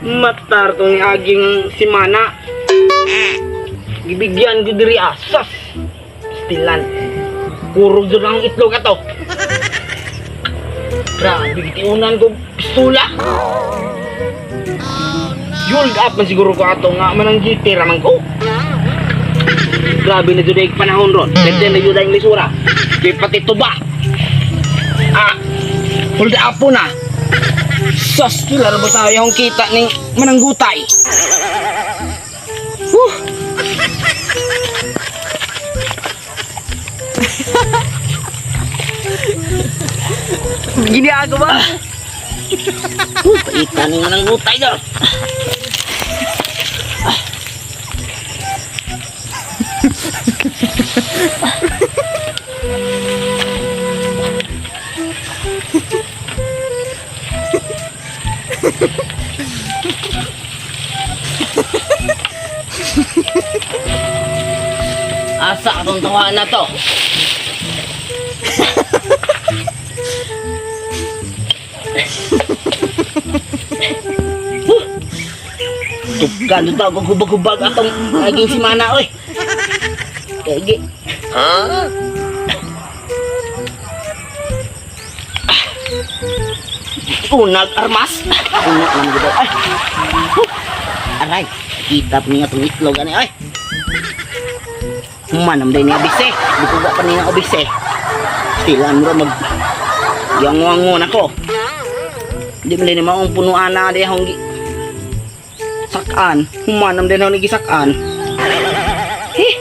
Matar tong aging simana. Gibigyan ko diri asas. Stilan. Kurog jud ang itlog ato. Grabe, gitiunan ko pistula. Yul up man siguro ko ato nga manang GT raman ko. Grabe na jud ay panahon ron. Pwede na jud ang lisura. Di pati tuba. Ah, hold up po na. Sus, kila ba tayo ang kita ning mananggutay? Whew. Ginagawa mo. Huh, paita ning mananggutay daw. Asa atong tawa na to? Tugkan to tawag hubag-hubag atong naging simana oy. Kay Unag armas. Unag lang gud ay. Huh. Aray, kita pa niya itong itlog ani ay. Manam din niya bise. Bikuga pa niya obise. Stilan mo mag yanguangon ako. Di man din maong punuan na di akong sakaan. Humanam din ako nagisakaan. Eh.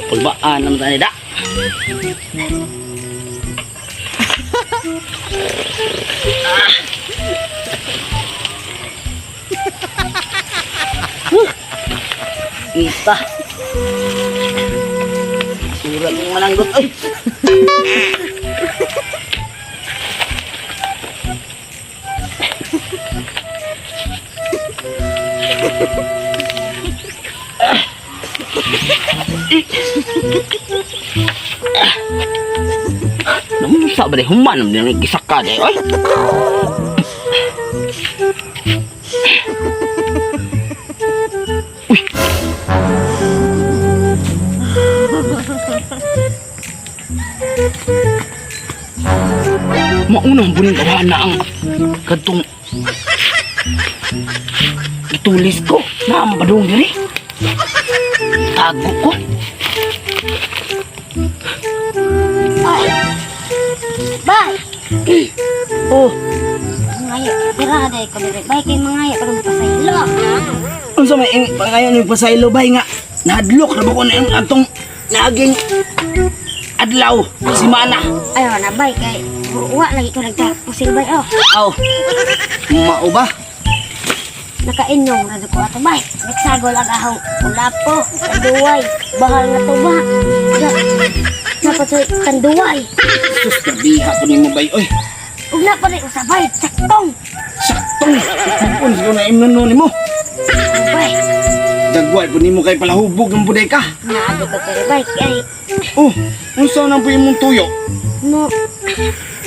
Pulbaan naman tayo da. Huh. Kita. Surat ng mananggot. Ay! Namun sa ba human naman yung gisaka di oy. Uy. Maunang buning kawahan na ang kadtong itulis ko. Naambadong diri. Tago ko. Ay. Bay. Oh, Mangaya. Tira day ko dire. Bay kay mangaya pero pasaylo. Unsa may pangayon yung pasaylo bay nga nahadlok ra ba ko na yung atong naging adlaw simana. Ayo na bay kay wa lagi ko nagtapusil bay oh. Aw. Mao ba? Nakainom ra ko ato bay. Nagsagol ang ahong ulapo, tanduay, bahal nga tuba. Dapat sa tanduay. Sus, grabiha po nimo bay oy. Ug na pa rin usabay, saktong. Saktong. Pun siguro na imnon nimo. Bay, Dagway po nimo kay palahubog ang buday ka. naagi ko pero bay kay Oh, unsa nang po imong tuyo? mo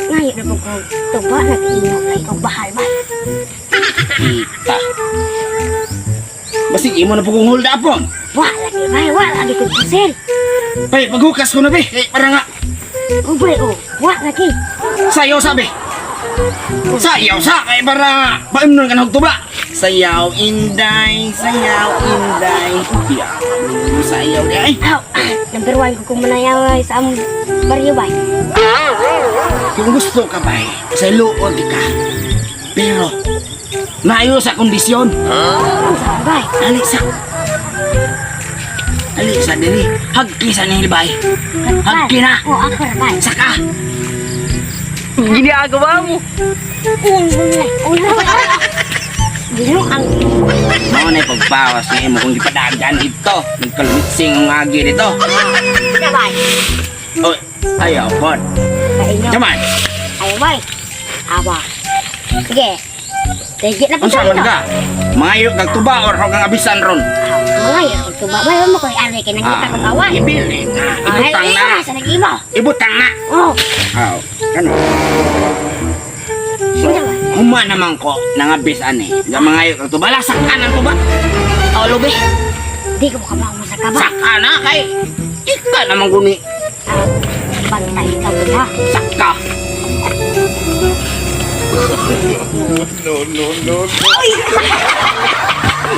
ngayo na po ko tuba nag-inom lagi ko bahal bay. Kita. Basig imo na po kong hold up on. Wa lagi bay, wa lagi ko pusil. Bay, maghukas ko na be. Kay para nga Ubay oh, wa lagi. sayaw sabi. Sayaw sa kay para nga paimnon ka na og tuba. Sayaw inday, sayaw inday. Ya, sayaw di ay. Aw, number 1 ko kung manayaw sa among baryo bay. Kung gusto ka bay, sa luod ka. Pero maayo sa kondisyon. Unsa bay? Ali sa. Ali sa diri. Hagki sa nil bay. Hagki na. Oh, ako ra bay. Saka. Ginagawa mo. Una, una. Gino ang Mao na pagpawas nga imo kung gipadagan dito. Nagkalmitsing ang agi dito. bay. Oh, ayaw pod. Kaino. Come on. Ayaw bay. Awa. Sige. 3, Tigit na po Unsa tayo. man ka? Mangayo kag tuba or kang abisan ron? Mga og tuba bay mo ko ari kay nangita ko kawan. Ibilin na. Ibutang na. Ay, sa nag-iba. Ibutang na. Oh, Aw, ano? So, huma naman ko nangabis ani. Nga mangayo kag tuba, la sakan ang tuba. Aw, lubi. Di ko ka mo sa kaba. Saka na kay ika naman guni. Ah, bantay ka mo ha. Saka. No, no, no.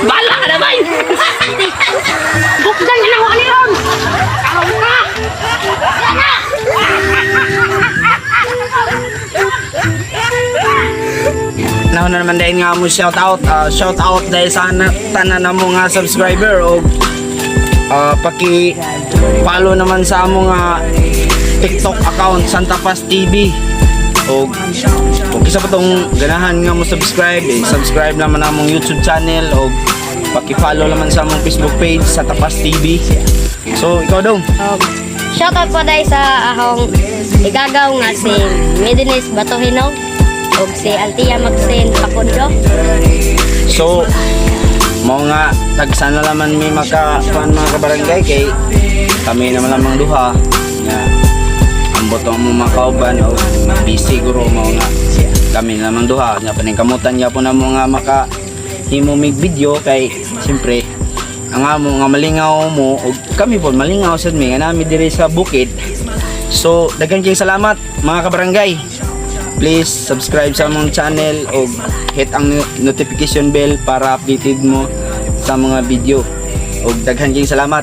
Bala ka na bay. Bukdan na ako ani ron. Aw ka. Nauna naman dahil nga mo shout out. Shout out dahil sa tanan na mo nga subscriber o paki follow naman sa amo nga TikTok account, Santa Paz TV. O kung isa pa tong ganahan nga mo subscribe, eh, subscribe naman among YouTube channel o paki-follow naman sa among Facebook page, Santa Paz TV. So ikaw dong. Shout out po dahil sa ahong igagaw nga si Medinis Batohinog ug si Altia Maxine Pakundo. So, mao nga tagsa na laman mi maka kuan, mga kabarangay, kay kami naman lamang duha nga ambot ang mo mga kauban o busy guro. Mao nga kami lamang duha nga paningkamutan gyapon na mo nga maka himo mig video kay siyempre ang amo nga malingaw mo og kami po malingaw sad mi nga nami diri sa bukid. So daghan kayong salamat, mga kabarangay. Please subscribe sa among channel o hit ang notification bell para updated mo sa mga video. Og daghan kayong salamat.